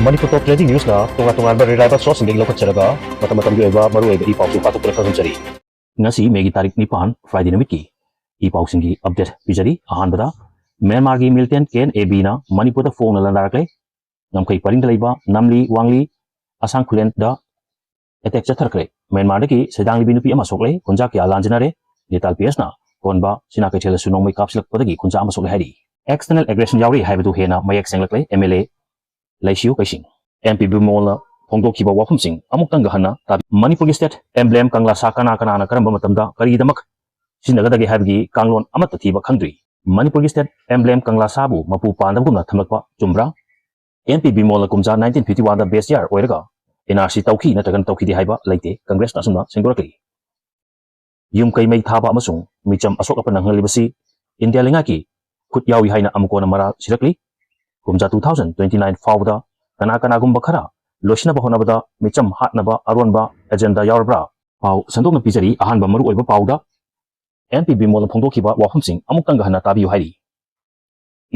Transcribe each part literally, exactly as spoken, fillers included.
Manipur Top Trending Newsꯅ ꯇꯣꯉꯥꯟ ꯇꯣꯉꯥꯟꯕ reliable sourceꯁꯤꯡꯗꯒꯤ ꯂꯧꯈꯠꯆꯔꯒ ꯃꯇꯝ ꯃꯇꯝꯒꯤ ꯑꯣꯏꯕ ꯃꯔꯨꯑꯣꯏꯕ ꯏ ꯄꯥꯎꯁꯤꯡ ꯄꯥꯊꯣꯛꯇꯨꯅ ꯈꯪꯍꯟꯖꯔꯤ꯫ ꯉꯁꯤ ꯃꯦꯒꯤ ꯇꯥꯔꯤꯛ ꯅꯤꯄꯥꯟ, Friday ꯅꯨꯃꯤꯠꯀꯤ ꯏ ꯄꯥꯎꯁꯤꯡꯒꯤ update ꯄꯤꯖꯔꯤ꯫ ꯑꯍꯥꯟꯕꯗ, ꯃ꯭ꯌꯥꯟꯃꯥꯔꯒꯤ militant ꯀꯦ ꯑꯦꯟ ꯑꯦ ꯕꯤꯅ ꯃꯅꯤꯄꯨꯔꯗ ꯐꯣꯡꯅ ꯂꯥꯟꯗꯥꯔꯛꯂꯦ꯫ ꯉꯝꯈꯩ ꯄꯔꯤꯡꯗ ꯂꯩꯕ ꯅꯝꯂꯤ, ꯋꯥꯡꯂꯤ, ꯑꯁꯥꯡ ꯈꯨꯂꯦꯟꯗ attack ꯆꯠꯊꯈ꯭ꯔꯦ꯫ ꯃ꯭ꯌꯥꯟꯃꯥꯔꯗꯒꯤ ꯁꯩꯗꯥꯡꯂꯤꯕꯤ ꯅꯨꯄꯤ ꯑꯃ ꯁꯣꯛꯂꯦ, ꯈꯨꯟꯖꯥ ꯀꯌꯥ ꯂꯥꯟꯖꯅꯔꯦ꯫ ꯅꯦꯇꯥꯜ ꯄꯤ ꯑꯦꯁꯅ ꯀꯣꯟꯕ ꯁꯤꯅꯥ ꯀꯩꯊꯦꯜꯗꯁꯨ ꯅꯣꯡꯃꯩ ꯀꯥꯞꯁꯤꯜꯂꯛꯄꯗꯒꯤ ꯈꯨꯟꯖꯥ ꯑꯃ ꯁꯣꯛꯂꯦ ꯍꯥꯏꯔꯤ꯫ External aggression ꯌꯥꯎꯔꯤ ꯍꯥꯏꯕꯗꯨ ꯍꯦꯟꯅ ꯃꯌꯦꯛ ꯁꯦꯡꯂꯛꯂꯦ꯫ M L A Leishiyo Keishing. M P ꯕꯤꯃꯣꯜꯅ ꯐꯣꯡꯗꯣꯛꯈꯤꯕ ꯋꯥꯐꯝꯁꯤꯡ ꯑꯃꯨꯛꯇꯪꯒ ꯍꯟꯅ ꯇꯥꯕꯤ-, ꯃꯅꯤꯄꯨꯔꯒꯤ state emblem ꯀꯪꯂꯥ ꯁꯥ ꯀꯅꯥ ꯀꯅꯥꯅ ꯀꯔꯝꯕ ꯃꯇꯝꯗ ꯀꯔꯤꯒꯤꯗꯃꯛ ꯁꯤꯖꯤꯟꯅꯒꯗꯒꯦ ꯍꯥꯏꯕꯒꯤ ꯀꯥꯡꯂꯣꯟ ꯑꯃꯠꯇ ꯊꯤꯕ ꯈꯪꯗ꯭ꯔꯤ꯫ ꯃꯅꯤꯄꯨꯔꯒꯤ state emblem ꯀꯪꯂꯥ ꯁꯥꯕꯨ ꯃꯄꯨ ꯄꯥꯟꯗꯕꯒꯨꯝꯅ ꯊꯝꯂꯛꯄ ꯆꯨꯝꯕ꯭ꯔꯥ? ꯑꯦꯝ ꯄꯤ ꯕꯤꯃꯣꯜꯅ ꯀꯨꯝꯖꯥ nineteen fifty one ꯗ best year ꯑꯣꯏꯔꯒ ꯑꯦꯟ ꯑꯥꯔ ꯁꯤ ꯇꯧꯈꯤ ꯅꯠꯇ꯭ꯔꯒꯅ ꯇꯧꯈꯤꯗꯦ ꯍꯥꯏꯕ ꯂꯩꯇꯦ, ꯀꯪꯒ꯭ꯔꯦꯁꯅ ꯑꯁꯨꯝꯅ ꯁꯦꯡꯗꯣꯔꯛꯂꯤ꯫ ꯌꯨꯝ ꯀꯩ ꯃꯩ ꯊꯥꯕ ꯑꯃꯁꯨꯡ ꯃꯤꯆꯝ ꯑꯁꯣꯛ ꯑꯄꯟ ꯅꯪꯍꯜꯂꯤꯕꯁꯤ ꯏꯟꯗꯤꯌꯥ ꯂꯩꯉꯥꯛꯀꯤ ꯈꯨꯠ ꯌꯥꯎꯏ ꯍꯥꯏꯅ ꯑꯃꯨꯛ ꯀꯣꯟꯅ ꯃꯔꯥꯜ ꯁꯤꯔꯛꯂꯤ꯫ ꯀꯨꯝꯖꯥ two thousand twenty nine ꯐꯥꯎꯕꯗ ꯀꯅꯥ ꯀꯅꯥꯒꯨꯝꯕ ꯈꯔ ꯂꯣꯏꯁꯤꯟꯅꯕ ꯍꯣꯠꯅꯕꯗ ꯃꯤꯆꯝ ꯍꯥꯠꯅꯕ ꯑꯔꯣꯟꯕ agenda ꯌꯥꯎꯔꯕ꯭ꯔꯥ? ꯄꯥꯎ ꯁꯟꯗꯣꯛꯅ ꯄꯤꯖꯔꯤ꯫ ꯑꯍꯥꯟꯕ ꯃꯔꯨꯑꯣꯏꯕ ꯄꯥꯎꯗ ꯑꯦꯝ ꯄꯤ ꯕꯤꯃꯣꯜꯅ ꯐꯣꯡꯗꯣꯛꯈꯤꯕ ꯋꯥꯐꯝꯁꯤꯡ ꯑꯃꯨꯛꯇꯪꯒ ꯍꯟꯅ ꯇꯥꯕꯤꯌꯨ ꯍꯥꯏꯔꯤ꯫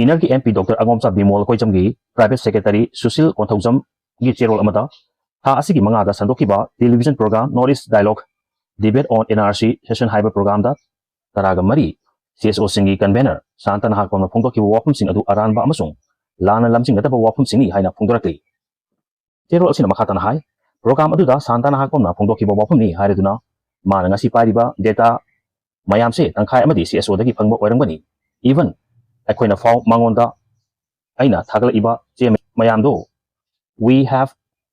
ꯏꯅꯔꯒꯤ M P doctor Angomcha Bimol ꯀꯣꯏꯖꯝꯒꯤ private secretary ꯁꯨꯁꯤꯜ ꯀꯣꯟꯊꯧꯖꯝꯒꯤ ꯆꯦꯔꯣꯜ ꯑꯃꯗ ꯊꯥ ꯑꯁꯤꯒꯤ ꯃꯉꯥꯗ ꯁꯟꯗꯣꯛꯈꯤꯕ television program North East Dialogue Debate on N R C Session ꯍꯥꯏꯕ programꯗ ꯇꯔꯥꯒ ꯃꯔꯤ ꯁꯤ ꯑꯦꯁ ꯑꯣꯁꯤꯡꯒꯤ convener ꯁꯥꯟꯇ ꯅꯍꯥꯛꯄꯝꯅ ꯐꯣꯡꯗꯣꯛꯈꯤꯕ ꯋꯥꯐꯝꯁꯤꯡ ꯑꯗꯨ ꯑꯔꯥꯟꯕ ꯑꯃꯁꯨꯡ ꯂꯥꯟꯅ ꯂꯝꯖꯤꯡꯒꯗꯕ ꯋꯥꯐꯝꯁꯤꯡꯅꯤ ꯍꯥꯏꯅ ꯐꯣꯡꯗꯣꯔꯛꯂꯤ꯫ ꯆꯦꯔꯣꯜ ꯑꯁꯤꯅ ꯃꯈꯥ ꯇꯥꯅ ꯍꯥꯏ, program ꯑꯗꯨꯗ ꯁꯥꯟꯇ ꯅꯍꯥꯛꯄꯝꯅ ꯐꯣꯡꯗꯣꯛꯈꯤꯕ ꯋꯥꯐꯝꯅꯤ ꯍꯥꯏꯔꯗꯨꯅ ꯃꯥꯅ ꯉꯁꯤ ꯄꯥꯏꯔꯤꯕ data ꯃꯌꯥꯝꯁꯦ ꯇꯪꯈꯥꯏ ꯑꯃꯗꯤ ꯁꯤ ꯑꯦꯁ ꯑꯣꯗꯒꯤ ꯐꯪꯕ ꯑꯣꯏꯔꯝꯒꯅꯤ꯫ Even ꯑꯩꯈꯣꯏꯅ ꯐꯥꯎ ꯃꯉꯣꯟꯗ ꯑꯩꯅ ꯊꯥꯒꯠꯂꯛꯏꯕ ꯆꯦ ꯃꯌꯥꯝꯗꯣ, we have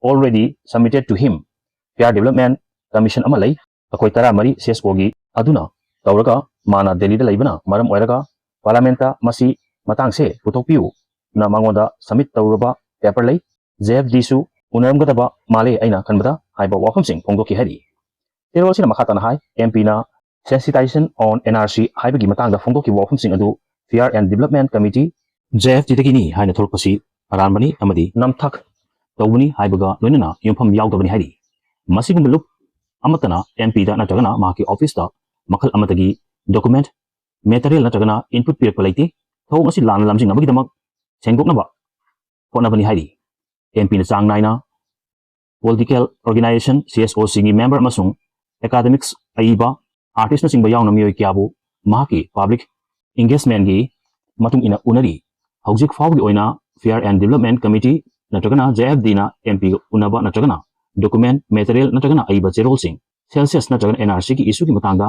already submitted to him꯫ Fair Development Commission ꯑꯃ ꯂꯩ, ꯑꯩꯈꯣꯏ ꯇꯔꯥꯃꯔꯤ ꯁꯤ ꯑꯦꯁ ꯑꯣꯒꯤ, ꯑꯗꯨꯅ ꯇꯧꯔꯒ ꯃꯥꯅ ꯗꯦꯜꯂꯤꯗ ꯂꯩꯕꯅ ꯃꯔꯝ ꯑꯣꯏꯔꯒ parliamentꯇ ꯃꯁꯤ ꯃꯇꯥꯡꯁꯦ ꯄꯨꯊꯣꯛꯄꯤꯌꯨꯅ ꯃꯉꯣꯟꯗ submit ꯇꯧꯔꯨꯔꯕ paper ꯂꯩ꯫ ꯖꯦ ꯑꯦꯐ ꯗꯤꯁꯨ ꯎꯅꯔꯝꯒꯗꯕ ꯃꯥꯜꯂꯦ ꯑꯩꯅ ꯈꯟꯕꯗ ꯍꯥꯏꯕ ꯋꯥꯐꯝꯁꯤꯡ ꯐꯣꯡꯗꯣꯛꯈꯤ ꯍꯥꯏꯔꯤ꯫ ꯆꯦꯔꯣꯜ ꯑꯁꯤꯅ ꯃꯈꯥ ꯇꯥꯅ ꯍꯥꯏ, ꯑꯦꯝ ꯄꯤꯅ sensitization on N R C ꯍꯥꯏꯕꯒꯤ ꯃꯇꯥꯡꯗ ꯐꯣꯡꯗꯣꯛꯈꯤꯕ ꯋꯥꯐꯝꯁꯤꯡ ꯑꯗꯨ Fair and Development Committee, J F ꯗꯤꯗꯒꯤꯅꯤ ꯍꯥꯏꯅ ꯊꯣꯛꯂꯛꯄꯁꯤ ꯑꯔꯥꯟꯕꯅꯤ ꯑꯃꯗꯤ ꯅꯝꯊꯥꯛ ꯇꯧꯕꯅꯤ ꯍꯥꯏꯕꯒ ꯂꯣꯏꯅꯅ ꯌꯨꯝꯐꯝ ꯌꯥꯎꯗꯕꯅꯤ ꯍꯥꯏꯔꯤ꯫ ꯃꯁꯤꯒꯨꯝꯕ ꯂꯨꯞ ꯑꯃꯠꯇꯅ ꯑꯦꯝ ꯄꯤꯗ ꯅꯠꯇ꯭ꯔꯒꯅ ꯃꯍꯥꯛꯀꯤ officeꯇ ꯃꯈꯜ ꯑꯃꯠꯇꯒꯤ document, material ꯅꯠꯇ꯭ꯔꯒꯅ input ꯄꯤꯔꯛꯄ ꯂꯩꯇꯦ꯫ ꯊꯧꯑꯣꯡ ꯑꯁꯤ ꯂꯥꯟꯅ ꯂꯝꯖꯤꯡꯅꯕꯒꯤꯗꯃꯛ ꯁꯦꯡꯗꯣꯛꯅꯕ ꯍꯣꯠꯅꯕꯅꯤ ꯍꯥꯏꯔꯤ꯫ ꯑꯦꯝ ꯄꯤꯅ ꯆꯥꯡ ꯅꯥꯏꯅ political organization, C S O ꯁꯤꯡꯒꯤ member ꯑꯃꯁꯨꯡ academics, ꯑꯏꯕ, artistꯅꯆꯤꯡꯕ ꯌꯥꯎꯅ ꯃꯤꯑꯣꯏ ꯀꯌꯥꯕꯨ ꯃꯍꯥꯛꯀꯤ public engagementꯀꯤ ꯃꯇꯨꯡ ꯏꯟꯅ ꯎꯅꯔꯤ꯫ ꯍꯧꯖꯤꯛ ꯐꯥꯎꯕꯒꯤ ꯑꯣꯏꯅ Fair and Development Committee ꯅꯠꯇ꯭ꯔꯒꯅ J F Dꯅ ꯑꯦꯝ ꯄꯤꯒ ꯎꯅꯕ ꯅꯠꯇ꯭ꯔꯒꯅ document, material ꯅꯠꯇ꯭ꯔꯒꯅ ꯑꯏꯕ ꯆꯦꯔꯣꯜꯁꯤꯡ census ꯅꯠꯇ꯭ꯔꯒꯅ N R Cꯒꯤ issueꯒꯤ ꯃꯇꯥꯡꯗ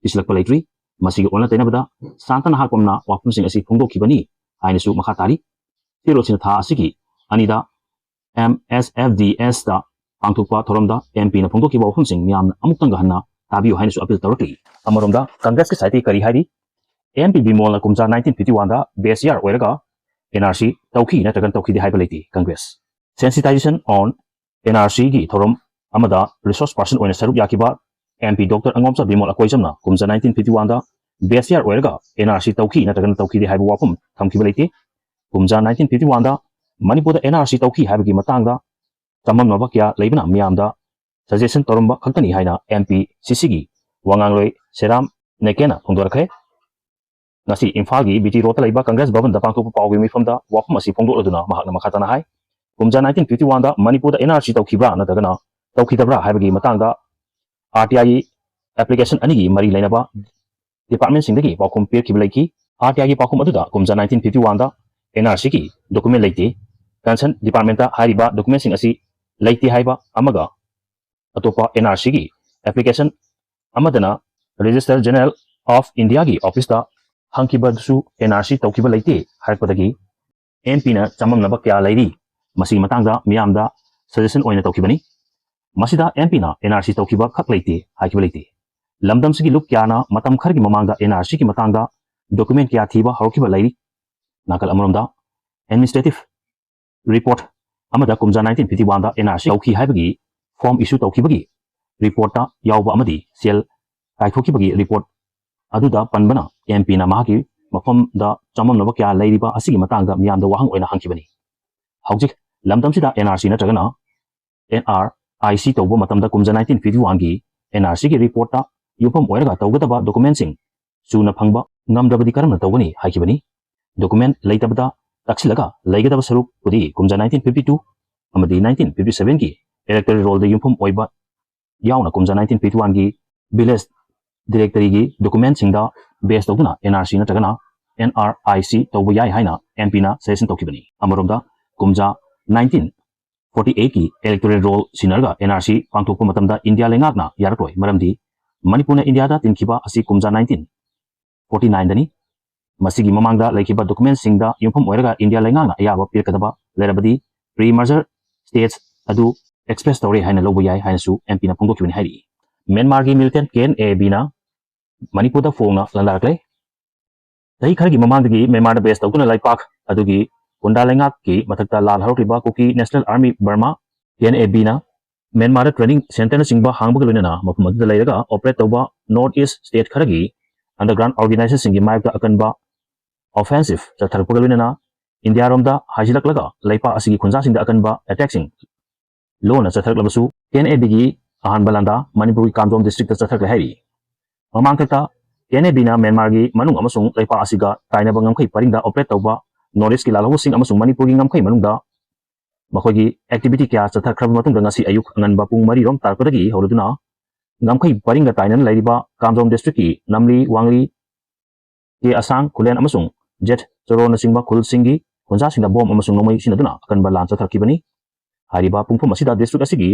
ꯄꯤꯁꯤꯜꯂꯛꯄ ꯂꯩꯇ꯭ꯔꯤ꯫ ꯃꯁꯤꯒꯤ ꯑꯣꯟꯅ ꯇꯩꯅꯕꯗ ꯁꯥꯟꯇꯅ ꯍꯥꯀꯣꯝꯅ ꯋꯥꯐꯝꯁꯤꯡ ꯑꯁꯤ ꯐꯣꯡꯗꯣꯛꯈꯤꯕꯅꯤ ꯍꯥꯏꯅꯁꯨ ꯃꯈꯥ ꯇꯥꯔꯤ꯫ ꯆꯦꯔꯣꯜꯁꯤꯅ ꯊꯥ ꯑꯁꯤꯒꯤ ꯑꯅꯤꯗ M S F D Sꯇ ꯄꯥꯡꯊꯣꯛꯄ ꯊꯧꯔꯝꯗ ꯑꯦꯝ ꯄꯤꯅ ꯐꯣꯡꯗꯣꯛꯈꯤꯕ ꯋꯥꯐꯝꯁꯤꯡ ꯃꯤꯌꯥꯝꯅ ꯑꯃꯨꯛꯇꯪꯒ ꯍꯟꯅ ꯇꯥꯕꯤꯌꯨ ꯍꯥꯏꯅꯁꯨ appeal ꯇꯧꯔꯛꯂꯤ꯫ ꯑꯃꯔꯣꯝꯗ ꯀꯪꯒ꯭ꯔꯦꯁꯀꯤ sideꯇꯒꯤ ꯀꯔꯤ ꯍꯥꯏꯔꯤ? ꯑꯦꯝ ꯄꯤ ꯕꯤꯃꯣꯜꯅ ꯀꯨꯝꯖꯥ nineteen fifty oneꯗ best year ꯑꯣꯏꯔꯒ N R C ꯇꯧꯈꯤ ꯅꯠꯇ꯭ꯔꯒꯅ ꯇꯧꯈꯤꯗꯦ ꯍꯥꯏꯕ ꯂꯩꯇꯦ꯫ Congress sensitization on N R Cꯒꯤ ꯊꯧꯔꯝ ꯑꯃꯗ resource person ꯑꯣꯏꯅ ꯁꯔꯨꯛ ꯌꯥꯈꯤꯕ M P doctor Angomcha Bimol ꯑꯀꯣꯏꯖꯝꯅ ꯀꯨꯝꯖꯥ nineteen fifty oneꯗ best year ꯑꯣꯏꯔꯒ N R C ꯇꯧꯈꯤ ꯅꯠꯇ꯭ꯔꯒꯅ ꯇꯧꯈꯤꯗꯦ ꯍꯥꯏꯕ ꯋꯥꯐꯝ ꯊꯝꯈꯤꯕ ꯂꯩꯇꯦ꯫ ꯀꯨꯝꯖꯥ nineteen fifty oneꯗ ꯃꯅꯤꯄꯨꯔꯗ N R C ꯇꯧꯈꯤ ꯍꯥꯏꯕꯒꯤ ꯃꯇꯥꯡꯗ ꯆꯃꯝꯅꯕ ꯀꯌꯥ ꯂꯩꯕꯅ ꯃꯤꯌꯥꯝꯗ suggestion ꯇꯧꯔꯝꯕ ꯈꯛꯇꯅꯤ ꯍꯥꯏꯅ M P C Cꯒꯤ ꯋꯥꯉꯥꯡꯂꯣꯏ ꯁꯦꯔꯥꯝ ꯅꯦꯀꯦꯅ ꯐꯣꯡꯗꯣꯔꯛꯈ꯭ꯔꯦ꯫ ꯉꯁꯤ ꯏꯝꯐꯥꯜꯒꯤ B T Roadꯇ ꯂꯩꯕ ꯀꯪꯒ꯭ꯔꯦꯁ ꯚꯕꯟꯗ ꯄꯥꯡꯊꯣꯛꯄ ꯄꯥꯎꯒꯤ ꯃꯤꯐꯝꯗ ꯋꯥꯐꯝ ꯑꯁꯤ ꯐꯣꯡꯗꯣꯛꯂꯗꯨꯅ ꯃꯍꯥꯛꯅ ꯃꯈꯥ ꯇꯥꯅ ꯍꯥꯏ, ꯀꯨꯝꯖꯥ nineteen fifty oneꯗ ꯃꯅꯤꯄꯨꯔꯗ N R C ꯇꯧꯈꯤꯕ꯭ꯔꯥ ꯅꯠꯇ꯭ꯔꯒꯅ ꯇꯧꯈꯤꯗꯕ꯭ꯔꯥ ꯍꯥꯏꯕꯒꯤ ꯃꯇꯥꯡꯗ R T I application ꯑꯅꯤꯒꯤ ꯃꯔꯤ ꯂꯩꯅꯕ departmentꯁꯤꯡꯗꯒꯤ ꯄꯥꯎꯈꯨꯝ ꯄꯤꯔꯛꯈꯤꯕ ꯂꯩꯈꯤ꯫ R T Iꯒꯤ ꯄꯥꯎꯈꯨꯝ ꯑꯗꯨꯗ ꯀꯨꯝꯖꯥ nineteen fifty oneꯗ N R Cꯒꯤ document ꯂꯩꯇꯦ, concern departmentꯇ ꯍꯥꯏꯔꯤꯕ documentꯁꯤꯡ ꯑꯁꯤ ꯂꯩꯇꯦ ꯍꯥꯏꯕ ꯑꯃꯒ ꯑꯇꯣꯞꯄ N R Cꯒꯤ application ꯑꯃꯗꯅ Registrar General of Indiaꯒꯤ officeꯇ ꯍꯪꯈꯤꯕꯗꯨꯁꯨ N R C ꯇꯧꯈꯤꯕ ꯂꯩꯇꯦ ꯍꯥꯏꯔꯛꯄꯗꯒꯤ ꯑꯦꯝ ꯄꯤꯅ ꯆꯃꯝꯅꯕ ꯀꯌꯥ ꯂꯩꯔꯤ꯫ ꯃꯁꯤꯒꯤ ꯃꯇꯥꯡꯗ ꯃꯤꯌꯥꯝꯗ suggestion ꯑꯣꯏꯅ ꯇꯧꯈꯤꯕꯅꯤ꯫ ꯃꯁꯤꯗ ꯑꯦꯝ ꯄꯤꯅ N R C ꯇꯧꯈꯤꯕ ꯈꯛ ꯂꯩꯇꯦ ꯍꯥꯏꯈꯤꯕ ꯂꯩꯇꯦ꯫ ꯂꯝꯗꯝꯁꯤꯒꯤ ꯂꯨꯞ ꯀꯌꯥꯅ ꯃꯇꯝ ꯈꯔꯒꯤ ꯃꯃꯥꯡꯗ N R Cꯒꯤ ꯃꯇꯥꯡꯗ document ꯀꯌꯥ ꯊꯤꯕ ꯍꯧꯔꯛꯈꯤꯕ ꯂꯩꯔꯤ꯫ ꯅꯥꯀꯜ ꯑꯃꯔꯣꯝꯗ administrative report ꯑꯃꯗ ꯀꯨꯝꯖꯥ nineteen fifty oneꯗ N R C ꯇꯧꯈꯤ ꯍꯥꯏꯕꯒꯤ form issue ꯇꯧꯈꯤꯕꯒꯤ reportꯇ ꯌꯥꯎꯕ ꯑꯃꯗꯤ ꯁꯦꯜ ꯀꯥꯏꯊꯣꯛꯈꯤꯕꯒꯤ report ꯑꯗꯨꯗ ꯄꯟꯕꯅ ꯑꯦꯝ ꯄꯤꯅ ꯃꯍꯥꯛꯀꯤ ꯃꯐꯝꯗ ꯆꯃꯝꯅꯕ ꯀꯌꯥ ꯂꯩꯔꯤꯕ ꯑꯁꯤꯒꯤ ꯃꯇꯥꯡꯗ ꯃꯤꯌꯥꯝꯗ ꯋꯥꯍꯪ ꯑꯣꯏꯅ ꯍꯪꯈꯤꯕꯅꯤ꯫ ꯍꯧꯖꯤꯛ ꯂꯝꯗꯝꯁꯤꯗ N R C ꯅꯠꯇ꯭ꯔꯒꯅ N R I C ꯇꯧꯕ ꯃꯇꯝꯗ ꯀꯨꯝꯖꯥ nineteen fifty oneꯒꯤ N R Cꯒꯤ reportꯇ ꯌꯨꯝꯐꯝ ꯑꯣꯏꯔꯒ ꯇꯧꯒꯗꯕ documentꯁꯤꯡ ꯁꯨꯅ ꯐꯪꯕ ꯉꯝꯗ꯭ꯔꯕꯗꯤ ꯀꯔꯝꯅ ꯇꯧꯒꯅꯤ ꯍꯥꯏꯈꯤꯕꯅꯤ꯫ Document ꯂꯩꯇꯕꯗ ꯇꯛꯁꯤꯜꯂꯒ ꯂꯩꯒꯗꯕ ꯁꯔꯨꯛꯄꯨꯗꯤ ꯀꯨꯝꯖꯥ nineteen fifty two ꯑꯃꯗꯤ nineteen fifty seven ꯒꯤ electoral roll ꯗ ꯌꯨꯝꯐꯝ ꯑꯣꯏꯕ ꯌꯥꯎꯅ ꯀꯨꯝꯖꯥ nineteen fifty one ꯒꯤ village directory ꯒꯤ document ꯁꯤꯡꯗ base ꯇꯧꯗꯨꯅ N R C ꯅꯠꯇ꯭ꯔꯒꯅ N R I C ꯇꯧꯕ ꯌꯥꯏ ꯍꯥꯏꯅ M P ꯅ suggestion ꯇꯧꯈꯤꯕꯅꯤ꯫ ꯑꯃꯔꯣꯝꯗ ꯀꯨꯝꯖꯥ nineteen forty eight ꯀꯤ electoral roll ꯁꯤꯟꯅꯔꯒ N R C ꯄꯥꯡꯊꯣꯛꯄ ꯃꯇꯝꯗ ꯏꯟꯗꯤꯌꯥ ꯂꯩꯉꯥꯛꯅ ꯌꯥꯔꯛꯂꯣꯏ, ꯃꯔꯝꯗꯤ ꯃꯅꯤꯄꯨꯔꯅ ꯏꯟꯗꯤꯌꯥꯗ ꯇꯤꯟꯈꯤꯕ ꯑꯁꯤ ꯀꯨꯝꯖꯥ nineteen forty nine ꯗꯅꯤ꯫ ꯃꯁꯤꯒꯤ ꯃꯃꯥꯡꯗ ꯂꯩꯈꯤꯕ document ꯁꯤꯡꯗ ꯌꯨꯝꯐꯝ ꯑꯣꯏꯔꯒ ꯏꯟꯗꯤꯌꯥ ꯂꯩꯉꯥꯛꯅ ꯑꯌꯥꯕ ꯄꯤꯔꯛꯀꯗꯕ ꯂꯩꯔꯕꯗꯤ pre merger states ꯑꯗꯨ express ꯇꯧꯔꯦ ꯍꯥꯏꯅ ꯂꯧꯕ ꯌꯥꯏ ꯍꯥꯏꯅꯁꯨ M P ꯅ ꯐꯣꯡꯗꯣꯛꯈꯤꯕꯅꯤ ꯍꯥꯏꯔꯤ꯫ ꯃ꯭ꯌꯥꯟꯃꯥꯔꯒꯤ militant K N A B ꯅ ꯃꯅꯤꯄꯨꯔꯗ ꯐꯣꯡꯅ ꯂꯥꯟꯗꯥꯔꯛꯂꯦ꯫ ꯆꯍꯤ ꯈꯔꯒꯤ ꯃꯃꯥꯡꯗꯒꯤ ꯃ꯭ꯌꯥꯟꯃꯥꯔꯗ base ꯇꯧꯗꯨꯅ ꯂꯩꯄꯥꯛ ꯑꯗꯨꯒꯤ ꯒꯨꯟꯗꯥ ꯂꯩꯉꯥꯛꯀꯤ ꯃꯊꯛꯇ ꯂꯥꯜ ꯍꯧꯔꯛꯂꯤꯕ ꯀꯨꯀꯤ National Army Burma, K N A B ꯅ ꯃ꯭ꯌꯥꯟꯃꯥꯔꯗ training centre ꯅꯆꯤꯡꯕ ꯍꯥꯡꯕꯒ ꯂꯣꯏꯅꯅ ꯃꯐꯝ ꯑꯗꯨꯗ ꯂꯩꯔꯒ operate ꯇꯧꯕ North East state ꯈꯔꯒꯤ underground organization ꯁꯤꯡꯒꯤ ꯃꯥꯌꯣꯛꯇ ꯑꯀꯟꯕ offensive ꯆꯠꯊꯔꯛꯄꯒ ꯂꯣꯏꯅꯅ ꯏꯟꯗꯤꯌꯥꯔꯣꯝꯗ ꯍꯥꯏꯖꯤꯜꯂꯛꯂꯒ ꯂꯩꯄꯥꯛ ꯑꯁꯤꯒꯤ ꯈꯨꯟꯖꯥꯁꯤꯡꯗ ꯑꯀꯟꯕ attack ꯁꯤꯡ ꯂꯣꯟꯅ ꯆꯠꯊꯔꯛꯂꯕꯁꯨ, K N A B ꯒꯤ ꯑꯍꯥꯟꯕ ꯂꯥꯟꯗꯥ ꯃꯅꯤꯄꯨꯔꯒꯤ ꯀꯥꯝꯖꯣꯡ district ꯇ ꯆꯠꯊꯔꯛꯂꯦ ꯍꯥꯏꯔꯤ꯫ ꯃꯃꯥꯡꯊꯛꯇ K N A B ꯅ ꯃ꯭ꯌꯥꯟꯃꯥꯔꯒꯤ ꯃꯅꯨꯡ ꯑꯃꯁꯨꯡ ꯂꯩꯄꯥꯛ ꯑꯁꯤꯒ ꯇꯥꯏꯅꯕ ꯉꯝꯈꯩ ꯄꯔꯤꯡꯗ operate ꯇꯧꯕ North East ꯀꯤ ꯂꯥꯜꯍꯧꯕꯁꯤꯡ ꯑꯃꯁꯨꯡ ꯃꯅꯤꯄꯨꯔꯒꯤ ꯉꯝꯈꯩ ꯃꯅꯨꯡꯗ ꯃꯈꯣꯏꯒꯤ activity ꯀꯌꯥ ꯆꯠꯊꯈ꯭ꯔꯕ ꯃꯇꯨꯡꯗ ꯉꯁꯤ ꯑꯌꯨꯛ ꯑꯉꯟꯕ ꯄꯨꯡ ꯃꯔꯤ ꯔꯣꯝ ꯇꯥꯔꯛꯄꯗꯒꯤ ꯍꯧꯔꯗꯨꯅ ꯉꯝꯈꯩ ꯄꯔꯤꯡꯒ ꯇꯥꯏꯅꯅ ꯂꯩꯔꯤꯕ ꯀꯥꯝꯖꯣꯡ district ꯀꯤ ꯅꯝꯂꯤ, ꯋꯥꯡꯂꯤ, ꯀꯦ ꯑꯁꯥꯡ, ꯈꯨꯂꯦꯟ ꯑꯃꯁꯨꯡ ꯖꯦꯠ ꯆꯣꯔꯣꯅꯆꯤꯡꯕ ꯈꯨꯜꯁꯤꯡꯒꯤ ꯈꯨꯟꯖꯥꯁꯤꯡꯗ ꯕꯣꯝ ꯑꯃꯁꯨꯡ ꯅꯣꯡꯃꯩ ꯁꯤꯖꯤꯟꯅꯗꯨꯅ ꯑꯀꯟꯕ ꯂꯥꯟ ꯆꯠꯊꯔꯛꯈꯤꯕꯅꯤ꯫ ꯍꯥꯏꯔꯤꯕ ꯄꯨꯡꯐꯝ ꯑꯁꯤꯗ district ꯑꯁꯤꯒꯤ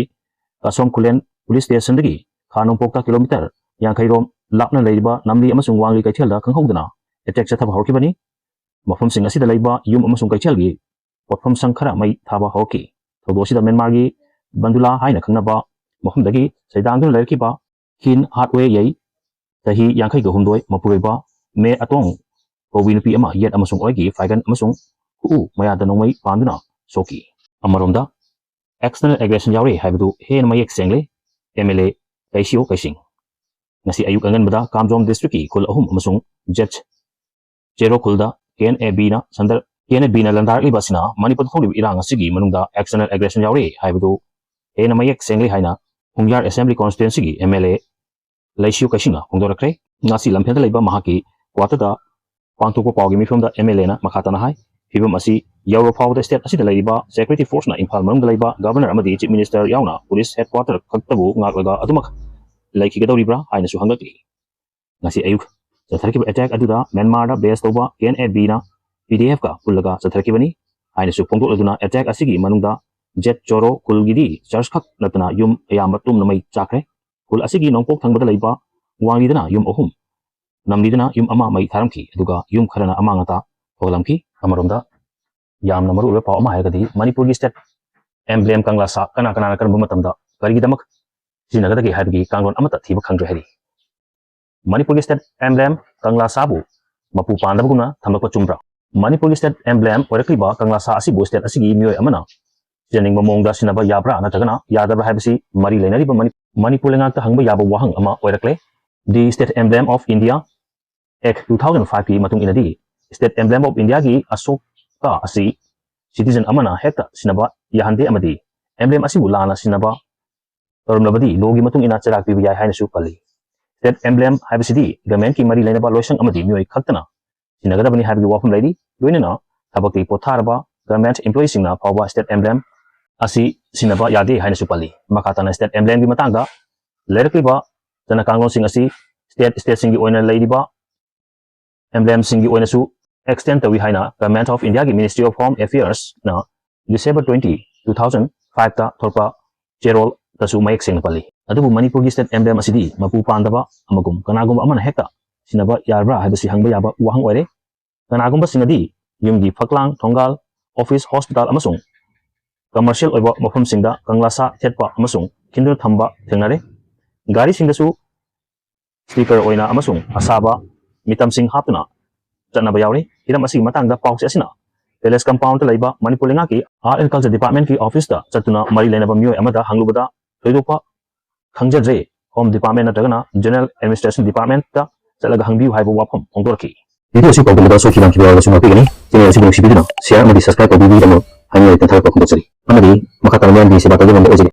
ꯀꯁꯣꯝ ꯈꯨꯂꯦꯟ police station ꯗꯒꯤ ꯈꯥ ꯅꯣꯡꯄꯣꯛꯇ kilometre ꯌꯥꯡꯈꯩ ꯔꯣꯝ ꯂꯥꯞꯅ ꯂꯩꯔꯤꯕ ꯅꯝꯂꯤ ꯑꯃꯁꯨꯡ ꯋꯥꯡꯂꯤ ꯀꯩꯊꯦꯜꯗ ꯈꯪꯍꯧꯗꯅ attack ꯆꯠꯊꯕ ꯍꯧꯔꯛꯈꯤꯕꯅꯤ꯫ ꯃꯐꯝꯁꯤꯡ ꯑꯁꯤꯗ ꯂꯩꯕ ꯌꯨꯝ ꯑꯃꯁꯨꯡ ꯀꯩꯊꯦꯜꯒꯤ ꯄꯣꯠꯐꯝꯁꯪ ꯈꯔ ꯃꯩ ꯊꯥꯕ ꯍꯧꯔꯛꯈꯤ꯫ ꯊꯧꯗꯣꯛ ꯑꯁꯤꯗ ꯃ꯭ꯌꯥꯟꯃꯥꯔꯒꯤ ꯕꯟꯗꯨꯂꯥ ꯍꯥꯏꯅ ꯈꯪꯅꯕ ꯃꯐꯝꯗꯒꯤ ꯁꯩꯗꯥꯡꯗꯨꯅ ꯂꯩꯔꯛꯈꯤꯕ ꯈꯤꯟ ꯍꯥꯠꯋꯦ ꯌꯩ, ꯆꯍꯤ ꯌꯥꯡꯈꯩꯒ ꯍꯨꯝꯗꯣꯏ, ꯃꯄꯨꯔꯣꯏꯕ ꯃꯦ ꯑꯇꯣꯡ ꯀꯧꯕꯤ ꯅꯨꯄꯤ ꯑꯃ ꯌꯦꯠ ꯑꯃꯁꯨꯡ ꯑꯣꯏꯒꯤ ꯐꯥꯏꯒꯟ ꯑꯃꯁꯨꯡ ꯈꯨꯎ ꯃꯌꯥꯗ ꯅꯣꯡꯃꯩ ꯄꯥꯟꯗꯨꯅ ꯁꯣꯛꯈꯤ꯫ ꯑꯃꯔꯣꯝꯗ external aggression ꯌꯥꯎꯔꯦ ꯍꯥꯏꯕꯗꯨ ꯍꯦꯟꯅ ꯃꯌꯦꯛ ꯁꯦꯡꯂꯦ꯫ M L A ꯀꯩꯁꯤꯌꯣ ꯀꯩꯁꯤꯡ꯫ ꯉꯁꯤ ꯑꯌꯨꯛ ꯑꯉꯟꯕꯗ ꯀꯥꯝꯖꯣꯡ district ꯀꯤ ꯈꯨꯜ ꯑꯍꯨꯝ ꯑꯃꯁꯨꯡ ꯖꯦꯠ ꯆꯦꯔꯣ ꯈꯨꯜꯗ K N A B ꯅ ꯁꯟꯗꯔ-, K N A B ꯅ ꯂꯥꯟꯗꯥꯔꯛꯂꯤꯕ ꯑꯁꯤꯅ ꯃꯅꯤꯄꯨꯔꯗ ꯊꯣꯛꯂꯤꯕ ꯏꯔꯥꯡ ꯑꯁꯤꯒꯤ ꯃꯅꯨꯡꯗ external aggression ꯌꯥꯎꯔꯤ ꯍꯥꯏꯕꯗꯨ ꯍꯦꯟꯅ ꯃꯌꯦꯛ ꯁꯦꯡꯂꯤ ꯍꯥꯏꯅ ꯍꯨꯡꯌꯥꯔ assembly constituency ꯒꯤ M L A ꯂꯩꯁꯤꯌꯨ ꯀꯩꯁꯤꯡꯅ ꯐꯣꯡꯗꯣꯔꯛꯈ꯭ꯔꯦ꯫ ꯉꯁꯤ ꯂꯝꯐꯦꯜꯗ ꯂꯩꯕ ꯃꯍꯥꯛꯀꯤ quarter ꯗ ꯄꯥꯡꯊꯣꯛꯄ ꯄꯥꯎꯒꯤ ꯃꯤꯐꯝꯗ M L A ꯅ ꯃꯈꯥ ꯇꯥꯅ ꯍꯥꯏ, ꯐꯤꯕꯝ ꯑꯁꯤ ꯌꯧꯔ ꯐꯥꯎꯕꯗ state ꯑꯁꯤꯗ ꯂꯩꯔꯤꯕ security forceꯅ ꯏꯝꯐꯥꯜ ꯃꯅꯨꯡꯗ ꯂꯩꯕ governor ꯑꯃꯗꯤ chief minister ꯌꯥꯎꯅ police headquarter ꯈꯛꯇꯕꯨ ꯉꯥꯛꯂꯒ ꯑꯗꯨꯃꯛ ꯂꯩꯈꯤꯒꯗꯧꯔꯤꯕ꯭ꯔꯥ ꯍꯥꯏꯅꯁꯨ ꯍꯪꯂꯛꯂꯤ꯫ ꯉꯁꯤ ꯑꯌꯨꯛ ꯆꯠꯊꯔꯛꯈꯤꯕ attack ꯑꯗꯨꯗ ꯃ꯭ꯌꯥꯟꯃꯥꯔꯗ base ꯇꯧꯕ KNA Bꯅ PDFꯀ ꯄꯨꯜꯂꯒ ꯆꯠꯊꯔꯛꯈꯤꯕꯅꯤ ꯍꯥꯏꯅꯁꯨ ꯐꯣꯡꯗꯣꯛꯂꯗꯨꯅ, attack ꯑꯁꯤꯒꯤ ꯃꯅꯨꯡꯗ ꯖꯦꯠ ꯆꯣꯔꯣ ꯈꯨꯜꯒꯤꯗꯤ church ꯈꯛ ꯅꯠꯇꯅ ꯌꯨꯝ ꯑꯌꯥꯝꯕ ꯇꯨꯝꯅ ꯃꯩ ꯆꯥꯛꯈ꯭ꯔꯦ꯫ ꯈꯨꯜ ꯑꯁꯤꯒꯤ ꯅꯣꯡꯄꯣꯛ ꯊꯪꯕꯗ ꯂꯩꯕ ꯋꯥꯡꯂꯤꯗꯅ ꯌꯨꯝ ꯑꯍꯨꯝ, ꯅꯝꯂꯤꯗꯅ ꯌꯨꯝ ꯑꯃ ꯃꯩ ꯊꯥꯔꯝꯈꯤ, ꯑꯗꯨꯒ ꯌꯨꯝ ꯈꯔꯅ ꯑꯃꯥꯡ ꯑꯇꯥ ꯊꯣꯛꯍꯜꯂꯝꯈꯤ꯫ ꯑꯃꯔꯣꯝꯗ ꯌꯥꯝꯅ ꯃꯔꯨꯑꯣꯏꯕ ꯄꯥꯎ ꯑꯃ ꯍꯥꯏꯔꯒꯗꯤ ꯃꯅꯤꯄꯨꯔꯒꯤ state emblem ꯀꯪꯂꯥ ꯁꯥ ꯀꯅꯥ ꯀꯅꯥꯅ ꯀꯔꯝꯕ ꯃꯇꯝꯗ ꯀꯔꯤꯒꯤꯗꯃꯛ ꯁꯤꯖꯤꯟꯅꯒꯗꯒꯦ ꯍꯥꯏꯕꯒꯤ ꯀꯥꯡꯂꯣꯟ ꯑꯃꯠꯇ ꯊꯤꯕ ꯈꯪꯗ꯭ꯔꯦ ꯍꯥꯏꯔꯤ꯫ ꯃꯅꯤꯄꯨꯔꯒꯤ state emblem ꯀꯪꯂꯥ ꯁꯥꯕꯨ ꯃꯄꯨ ꯄꯥꯟꯗꯕꯒꯨꯝꯅ ꯊꯝꯂꯛꯄ ꯆꯨꯝꯕ꯭ꯔꯥ? ꯃꯅꯤꯄꯨꯔꯒꯤ state emblem ꯑꯣꯏꯔꯛꯂꯤꯕ ꯀꯪꯂꯥ ꯁꯥ ꯑꯁꯤꯕꯨ state ꯑꯁꯤꯒꯤ ꯃꯤꯑꯣꯏ ꯑꯃꯅ ꯁꯤꯖꯟꯅꯤꯡꯕ ꯃꯑꯣꯡꯗ ꯁꯤꯖꯤꯟꯅꯕ ꯌꯥꯕ꯭ꯔꯥ ꯅꯠꯇ꯭ꯔꯒꯅ ꯌꯥꯗꯕ꯭ꯔꯥ ꯍꯥꯏꯕꯁꯤ ꯃꯔꯤ ꯂꯩꯅꯔꯤꯕ ꯃꯅꯤ-, ꯃꯅꯤꯄꯨꯔ ꯂꯩꯉꯥꯛꯇ ꯍꯪꯕ ꯌꯥꯕ ꯋꯥꯍꯪ ꯑꯃ ꯑꯣꯏꯔꯛꯂꯦ꯫ The State Emblem of India Act two thousand five ꯀꯤ ꯃꯇꯨꯡ ꯏꯟꯅꯗꯤ, state emblem of Indiaꯒꯤ ꯑꯁꯣꯛꯀ ꯑꯁꯤ citizen ꯑꯃꯅ ꯍꯦꯛꯇ ꯁꯤꯖꯤꯟꯅꯕ ꯌꯥꯍꯟꯗꯦ ꯑꯃꯗꯤ emblem ꯑꯁꯤꯕꯨ ꯂꯥꯟꯅ ꯁꯤꯖꯤꯟꯅꯕ ꯇꯧꯔꯝꯂꯕꯗꯤ lawꯒꯤ ꯃꯇꯨꯡ ꯏꯟꯅ ꯆꯩꯔꯥꯛ ꯄꯤꯕ ꯌꯥꯏ ꯍꯥꯏꯅꯁꯨ ꯄꯜꯂꯤ꯫ State emblem ꯍꯥꯏꯕꯁꯤꯗꯤ governmentꯀꯤ ꯃꯔꯤ ꯂꯩꯅꯕ ꯂꯣꯏꯁꯪ ꯑꯃꯗꯤ ꯃꯤꯑꯣꯏ ꯈꯛꯇꯅ ꯁꯤꯖꯤꯟꯅꯒꯗꯕꯅꯤ ꯍꯥꯏꯕꯒꯤ ꯋꯥꯐꯝ ꯂꯩꯔꯤ꯫ ꯂꯣꯏꯅꯅ ꯊꯕꯛꯇꯒꯤ ꯄꯣꯊꯥꯔꯕ government employeeꯁꯤꯡꯅ ꯐꯥꯎꯕ state emblem ꯑꯁꯤ ꯁꯤꯖꯤꯟꯅꯕ ꯌꯥꯗꯦ ꯍꯥꯏꯅꯁꯨ ꯄꯜꯂꯤ꯫ ꯃꯈꯥ ꯇꯥꯅ state emblemꯒꯤ ꯃꯇꯥꯡꯗ ꯂꯩꯔꯛꯂꯤꯕ ꯆꯠꯅ ꯀꯥꯡꯂꯣꯟꯁꯤꯡ ꯑꯁꯤ state stateꯁꯤꯡꯒꯤ ꯑꯣꯏꯅ ꯂꯩꯔꯤꯕ emblemꯁꯤꯡꯒꯤ ꯑꯣꯏꯅꯁꯨ extend ꯇꯧꯏ ꯍꯥꯏꯅ Government of Indiaꯒꯤ Ministry of Home Affairsꯅ December twenty, two thousand fiveꯇ ꯊꯣꯛꯄ ꯆꯦꯔꯣꯜꯗꯁꯨ ꯃꯌꯦꯛ ꯁꯦꯡꯅ ꯄꯜꯂꯤ꯫ ꯑꯗꯨꯕꯨ ꯃꯅꯤꯄꯨꯔꯒꯤ state emblem ꯑꯁꯤꯗꯤ ꯃꯄꯨ ꯄꯥꯟꯗꯕ ꯑꯃꯒꯨꯝ ꯀꯅꯥꯒꯨꯝꯕ ꯑꯃꯅ ꯍꯦꯛꯇ ꯁꯤꯖꯤꯟꯅꯕ ꯌꯥꯔꯕ꯭ꯔꯥ ꯍꯥꯏꯕꯁꯤ ꯍꯪꯕ ꯌꯥꯕ ꯋꯥꯍꯪ ꯑꯣꯏꯔꯦ꯫ ꯀꯅꯥꯒꯨꯝꯕꯁꯤꯡꯅꯗꯤ ꯌꯨꯝꯒꯤ ꯐꯛꯂꯥꯡ, ꯊꯣꯡꯒꯥꯜ, office, hospital ꯑꯃꯁꯨꯡ commercial ꯑꯣꯏꯕ ꯃꯐꯝꯁꯤꯡꯗ ꯀꯪꯂꯥ ꯁꯥ ꯊꯦꯠꯄ ꯑꯃꯁꯨꯡ ꯈꯤꯟꯗꯨꯅ ꯊꯝꯕ ꯊꯦꯡꯅꯔꯦ꯫ ꯒꯥꯔꯤꯁꯤꯡꯗꯁꯨ sticker ꯑꯣꯏꯅ ꯑꯃꯁꯨꯡ ꯑꯁꯥꯕ ꯃꯤꯇꯝꯁꯤꯡ ꯍꯥꯞꯇꯨꯅ ꯆꯠꯅꯕ ꯌꯥꯎꯔꯤ꯫ ꯍꯤꯔꯝ ꯑꯁꯤꯒꯤ ꯃꯇꯥꯡꯗ ꯄꯥꯎꯆꯦ ꯑꯁꯤꯅ Palace Compoundꯇ ꯂꯩꯕ ꯃꯅꯤꯄꯨꯔ ꯂꯩꯉꯥꯛꯀꯤ Art and Culture Departmentꯀꯤ officeꯇ ꯆꯠꯇꯨꯅ ꯃꯔꯤ ꯂꯩꯅꯕ ꯃꯤꯑꯣꯏ ꯑꯃꯗ ꯍꯪꯂꯨꯕꯗ ꯊꯣꯏꯗꯣꯛꯄ ꯈꯪꯖꯗ꯭ꯔꯦ꯫ Home Department ꯅꯠꯇ꯭ꯔꯒꯅ General Administration Departmentꯇ ꯆꯠꯂꯒ ꯍꯪꯕꯤꯌꯨ ꯍꯥꯏꯕ ꯋꯥꯐꯝ ꯐꯣꯡꯗꯣꯔꯛꯈꯤ꯫ Video ꯑꯁꯤ ꯄꯥꯎꯗꯝꯕꯗ ꯁꯣꯏꯈꯤ ꯂꯥꯟꯈꯤꯕ ꯌꯥꯎꯔꯒꯁꯨ ꯉꯥꯛꯄꯤꯒꯅꯤ꯫ Channel ꯑꯁꯤꯕꯨ ꯅꯨꯡꯁꯤꯕꯤꯗꯨꯅ share ꯑꯃꯗꯤ subscribe ꯇꯧꯕꯤꯕꯒꯤꯗꯃꯛ ꯍꯥꯏꯅꯤꯡꯉꯥꯏ ꯂꯩꯇꯅ ꯊꯥꯒꯠꯄ ꯐꯣꯡꯗꯣꯛꯆꯔꯤ꯫ ꯑꯃꯗꯤ ꯃꯈꯥ ꯇꯥꯅ ꯃꯤꯌꯥꯝꯒꯤ ꯁꯦꯕꯥ ꯇꯧꯖꯕ ꯉꯝꯕ ꯑꯣꯏꯖꯒꯦ꯫